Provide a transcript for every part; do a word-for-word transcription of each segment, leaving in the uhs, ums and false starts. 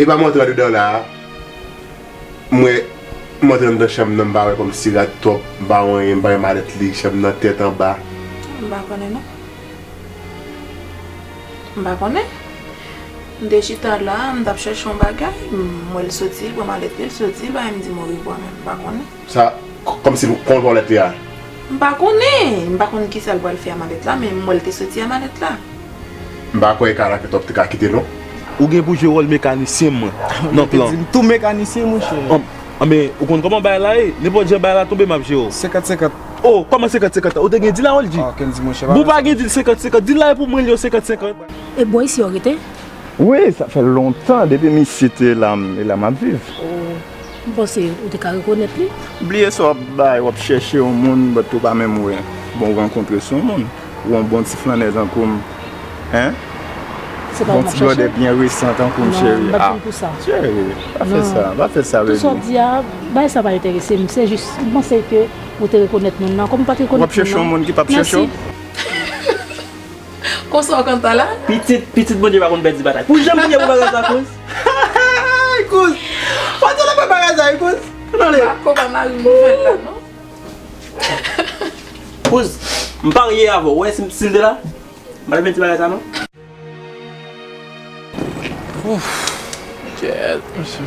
Epa m antre andedan la a, m wè, m antre anndan chanm nan, m pa wè kòmsi rad twòp, m pa wè anyen, m pa wè malèt li, chanm nan tèt anba. M pa konnen non. M pa konnen. M te chita la, m t ap chèche yon bagay, m wè l soti, l pran malèt li, l soti, l pa menm di m orevwa menm, m pa konnen. Sa, k- kòmsi l pran malèt li a? M pa konnen, m pa konn kisa l pral fè a malèt la, men m wè l te soti a malèt la. M pa kwè e ka la ke t ap te ka kite non. Ou gen pou jwe wòl mekanisyen mwen nan plan. Di m tou mekanisyen, monchè. An, anben, ou konn kòman bagay la ye? Nenpòt jan bagay la tonbe, m ap jere w. Senkant senkant. Oh, kòman senkant senkant? Ou te gen dil a Oldji? Ok, m di, monchè, bon, pa gen dil senkant senkant. Dil la e pou mwen, li yo senkant senkant. E bò isi yo rete? Wi, sa fè lontan depi misye te la, m- e la m ap viv. M panse ou te ka rekonèt li. Bliye sa w ap bay, w ap chèche yon moun, but ou pa menm wè. Bon, ou rankontre sou yon moun. Ou yon bon ti flannè tankou m. Hein? Se pa ou m ap chèche. Bon ti blòdè byen resan tankou m, cheri. Non, m pa t vin pou sa. Cheri, pa fè sa, pa fè sa, baby. Tout sa w di a, bagay sa pa enterese m. Se jis, m panse ke ou te rekonèt moun nan. Kòm ou pa t rekonèt moun nan. W ap chèche yon moun ki p ap chèche w? Mèsi. Konsa w kontan la? Pitit, pitit Bondye pa konn pèdi batay. Pou jan m priye pou bagay sa, kouz. Ay, kouz. Pandan l ap fè bagay sa, wi, kouz. Tande. Bako pa mari nouvèl la, non? Kouz, m parye avè w. Ou wè si, si l te la, m pa t ap fè ti bagay sa, non. Ouf, kèt, mesye.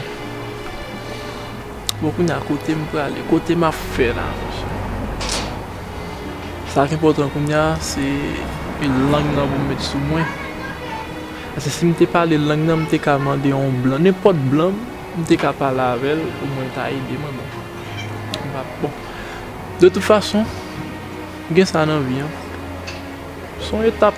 Bon, kounye a, kote m prale? Kote m ap fè la, mesye? Sa k enpòtan kounye a, se lang nan pou m met sou mwen. Paske si m te pale lang nan, m te ka mande yon blan, nenpòt blan, m te ka pale avè l, omwen l ta ede mwen, bon. M pa, bon. De tout fason, m gen sa nan vi an. Se yon etap.